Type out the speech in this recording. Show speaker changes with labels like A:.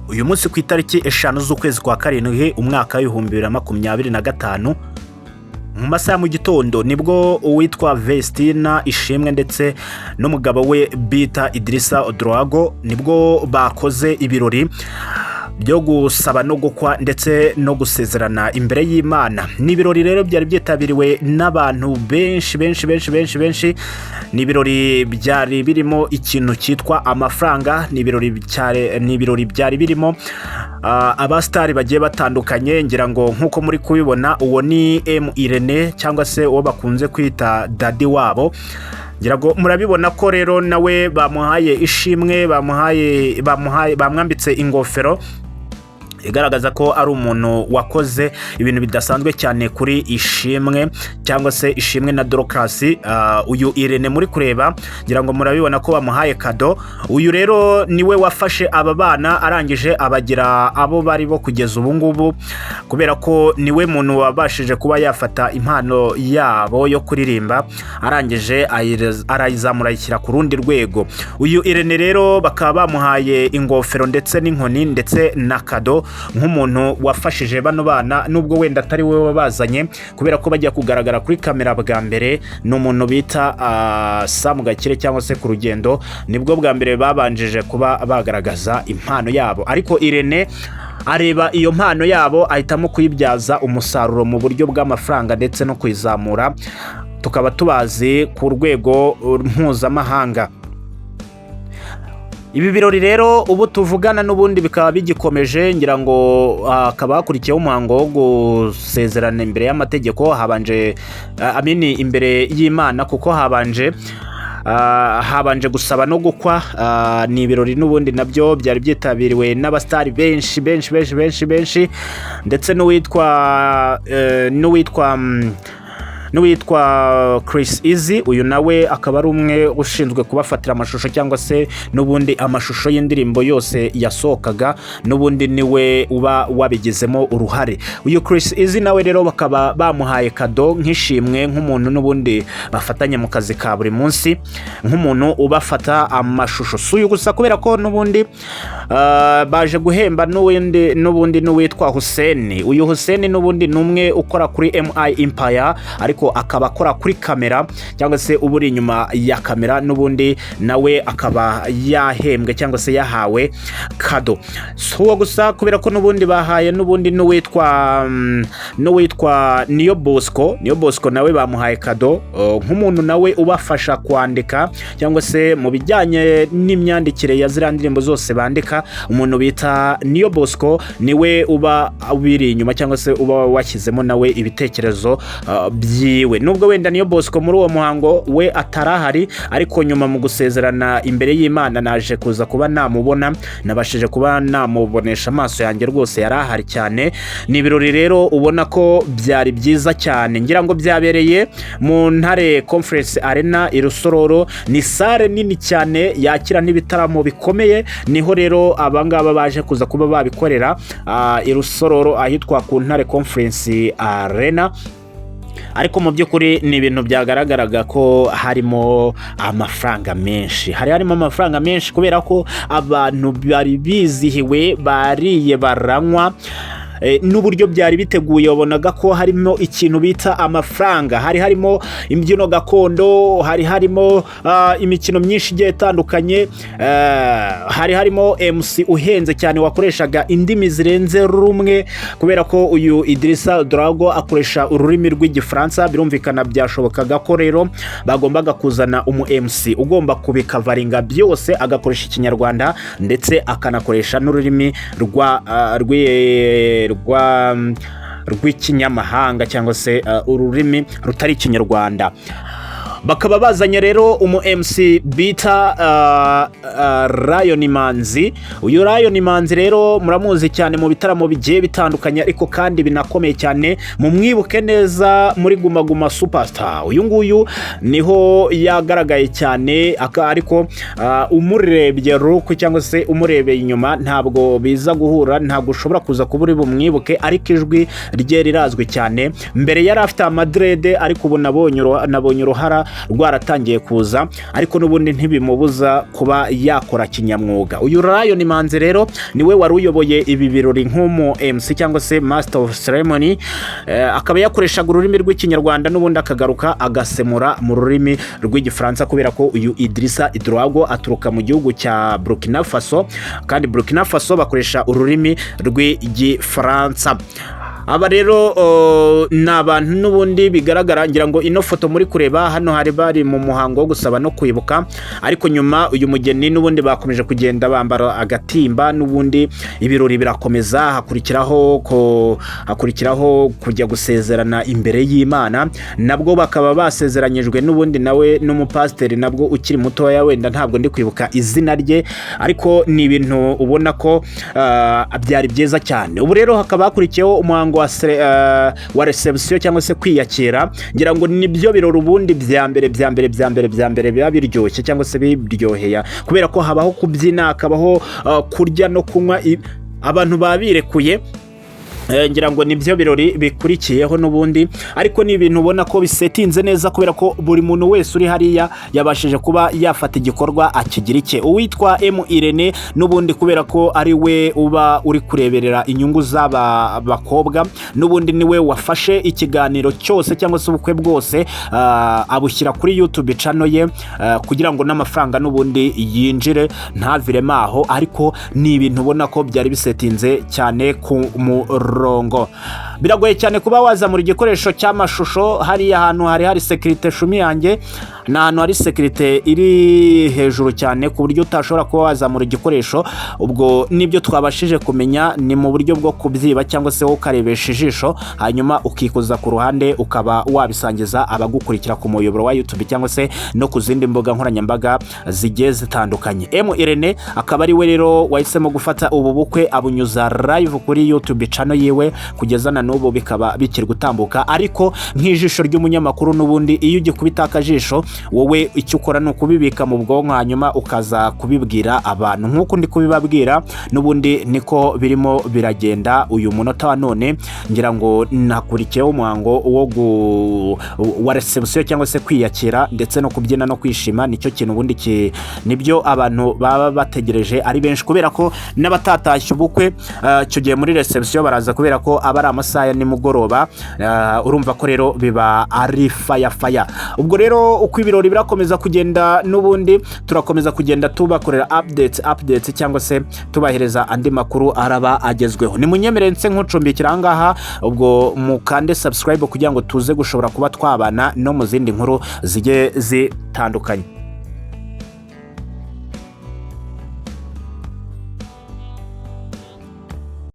A: Uyu munsi ku itariki 5 z'ukwezi kwa 7, umwaka w'2025, mu masaha ya mu gitondo, nibwo uwitwa Vestina Ishimwe ndetse n'umugabo we bita Idrissa Ouedraogo nibwo bakoze ibirori byo gusaba no gukwa ndetse no gusezerana imbere y'Imana. Ni ibirori rero byari byitabiriwe n'abantu benshi benshi benshi benshi benshi. Ni ibirori byari birimo ikintu cyitwa amafaranga, ni ibirori byari birimo abasitari bagiye batandukanye. Ngira ngo nk'uko muri kubibona, uwo ni M Irene cyangwa se uwo bakunze kwita daddy wabo. Ngira ngo murabibona ko rero nawe bamuhaye ishimwe, bamuhaye bamwambitse ingofero igaragaza ko ari umuntu wakoze ibintu bidasanzwe cyane kuri Ishimwe cyangwa se Ishimwe na Dorcas. Uyu Irene muri kureba, ngira ngo murabibona ko bamuhaye kado. Uyu rero niwe wafashe aba bana, arangije abagira abo bari bo kugeza ubu ngubu, kubera ko niwe muntu wabashije kuba yafata impano yabo yo kuririmba, arangije arayizamura, ayishyira ku rundi rwego. Uyu Irene rero bakaba bamuhaye ingofero ndetse n'inkoni ndetse na kado nk'umuntu wafashije bano bana, nubwo wenda atari we wabazanye, kubera ko bajya kugaragara kuri kamera bwa mbere ni umuntu bita Samu Gakire cyangwa se ku rugendo, nibwo bwa mbere babanjije kuba bagaragaza impano yabo. Ariko Irene areba iyo mpano yabo, ahitamo kuyibyaza umusaruro mu buryo bw'amafaranga ndetse no kuyizamura, tukaba tubazi ku rwego mpuzamahanga. Ibi birori rero ubu tuvugana n'ubundi bikaba bigikomeje. Ngira ngo hakaba hakurikiyeho umuhango wo gusezerana imbere y'amategeko, habanje amini imbere y'Imana, kuko habanje gusaba no gukwa. Ni ibirori n'ubundi nabyo byari byitabiriwe n'abasitari benshi benshi benshi benshi benshi, ndetse n'uwitwa Chris Easy. Uyu nawe akaba ari umwe ushinzwe kubafatira amashusho, cyangwa se n'ubundi amashusho y'indirimbo yose yasohokaga n'ubundi niwe uba wabigizemo uruhare. Uyu Chris Easy nawe rero bakaba bamuhaye kado nk'ishimwe, nk'umuntu n'ubundi bafatanya mu kazi ka buri munsi, nk'umuntu ubafata amashusho. Si uyu gusa, kubera ko n'ubundi baje guhemba n'ubundi n'uwitwa Hussein. Uyu Hussein n'ubundi ni umwe ukora kuri MI Empire, ariko akaba akora kuri kamera cyangwa se uba uri inyuma ya kamera, n'ubundi nawe akaba yahembwe cyangwa se yahawe kado. Si uwo gusa, kubera ko n'ubundi bahaye n'ubundi n'uwitwa Niyo Bosco. Niyo Bosco nawe bamuhaye kado nk'umuntu nawe ubafasha kwandika cyangwa se mu bijyanye n'imyandikire ya ziriya ndirimbo zose bandika. Umuntu bita Niyo Bosco niwe uba ubiri inyuma cyangwa se uba washyizemo nawe ibitekerezo byiwe, nubwo wenda Niyo Bosco muri uwo muhango we atarahari, ariko nyuma mu gusezerana imbere y'Imana naje kuza kuba namubona, nabashije kuba namubonesha amaso yanjye, rwose yari ahari cyane. Ni ibirori rero ubona ko byari byiza cyane. Ngira ngo byabereye mu Ntare Conference Arena i Rusororo. Ni salle nini cyane yakira n'ibitaramo bikomeye. Niho rero abangaba baje kuza kuba babikorera, i Rusororo ahitwa ku Ntare Conference Arena. Ariko mu by'ukuri ni ibintu byagaragaraga ko harimo amafaranga menshi, hari harimo amafaranga menshi, kubera ko abantu bari bizihiwe, bariye, baranywa. N'uburyo byari biteguye wabonaga ko harimo ikintu bita amafaranga. Hari harimo imbyino gakondo, hari harimo imikino myinshi igiye itandukanye, hari harimo MC uhenze cyane wakoreshaga indimi zirenze rumwe, kubera ko uyu Idrissa Ouedraogo akoresha ururimi rw'Igifaransa. Birumvikana byashobokaga ko rero bagombaga kuzana umu MC ugomba kubikavaringa byose, agakoresha Ikinyarwanda ndetse akanakoresha n'ururimi rwa ah, rw'i- rwa rw'ikinyamahanga cyangwa se ururimi rutari Ikinyarwanda. Bakaba bazanye rero umu MC bita Lion Manzi. Uyu Lion Manzi rero muramuzi cyane mu bitaramo bigiye bitandukanye, ariko kandi binakomeye cyane. Mumwibuke neza muri Guma Guma Superstar, uyu nguyu niho yagaragaye cyane. Ariko umurebye look cyangwa se umurebeye inyuma ntabwo biza guhura, ntabwo ushobora kuza kuba uri bumwibuke, ariko ijwi rye rirazwi cyane. Mbere yari afite amadreads, ariko ubu nabonye uruhara. rwaratangiye kuza, ariko n'ubundi ntibimubuza kuba yakora kinyamwuga. Uyu Lion Manzi rero niwe wari uyoboye ibi birori nk'umu MC cyangwa se Master of Ceremony, akaba yakoreshaga ururimi rw'Ikinyarwanda, n'ubundi akagaruka agasemura mu rurimi rw'Igifaransa, kubera ko uyu Idrissa Ouedraogo aturuka mu gihugu cya Burkina Faso, kandi Burkina Faso bakoresha ururimi rw'Igifaransa. Aba rero ni abantu n'ubundi bigaragara, ngira ngo ino foto muri kureba hano hari bari mu muhango wo gusaba no kwibuka, ariko nyuma uyu mugeni n'ubundi bakomeje kugenda bambara agatimba, n'ubundi ibirori birakomeza, hakurikiraho kujya gusezerana imbere y'Imana. Nabwo bakaba basezeranyijwe n'ubundi nawe n'umupasiteri nabwo ukiri mutoya, wenda ntabwo ndi kwibuka izina rye, ariko ni ibintu ubona ko byari byiza cyane. Ubu rero hakaba hakurikiyeho umuhango wa reception cyangwa se kwiyakira. Ngira ngo nibyo birori ubundi bya mbere bya mbere bya mbere bya mbere biba biryoshye cyangwa se biryoheye, kubera ko habaho kubyina, hakabaho kurya no kunywa, abantu baba birekuye. Ngira ngo nibyo birori bikurikiyeho n'ubundi, ariko ni ibintu ubona ko bisetinze neza, kubera ko buri muntu wese uri hariya yabashije kuba yafata igikorwa akigira icye. Uwitwa M Irene n'ubundi, kubera ko ari we uba uri kureberera inyungu z'aba bakobwa, n'ubundi niwe wafashe ikiganiro cyose cyangwa se ubukwe bwose, abushyira kuri YouTube channel ye, kugira ngo n'amafaranga n'ubundi yinjire ntaviremo aho. Ariko ni ibintu ubona ko byari bisetinze cyane ku murongo. Biragoye cyane kuba wazamura igikoresho cy'amashusho hariya hantu hari sécurité shumi yanjye, ni ahantu hari sécurité iri hejuru cyane ku buryo utashobora kuba wazamura igikoresho. Ubwo nibyo twabashije kumenya ni mu buryo bwo kubyiba cyangwa se wowe ukarebesha ijisho, hanyuma ukikoza ku ruhande, ukaba wabisangiza abagukurikira ku muyoboro wa YouTube cyangwa se no ku zindi mbuga nkoranyambaga zigiye zitandukanye. M Irene akaba ari we rero wahisemo gufata ubu bukwe abunyuza live kuri YouTube channel yiwe, kugeza na n'ubu bikaba bikiri gutambuka. Ariko nk'ijisho ry'umunyamakuru n'ubundi, iyo ugikubita akajisho, wowe icyo ukora ni ukubibika mu bwonko, hanyuma ukaza kubibwira abantu nk'uko ndi kubibabwira. N'ubundi niko birimo biragenda uyu munota wa none. Ngira ngo nakurikiyeho umuhango wa reception cyangwa se kwiyakira, ndetse no kubyina no kwishima. Nicyo kintu ubundi nibyo abantu baba bategereje ari benshi, kubera ko n'abatatashye ubukwe icyo gihe muri reception baraza, kubera ko aba ari amasaha ya nimugoroba. Urumva ko rero biba ari faya faya. Ubwo rero uko ibirori birakomeza kugenda, n'ubundi turakomeza kugenda tubakorera updates updates cyangwa se tubahereza andi makuru araba agezweho. Nimunyemerere nse nkucumbikira ahangaha, ubwo mukande subscribe kugira ngo tuze gushobora kuba twabana no mu zindi nkuru zigiye zitandukanye.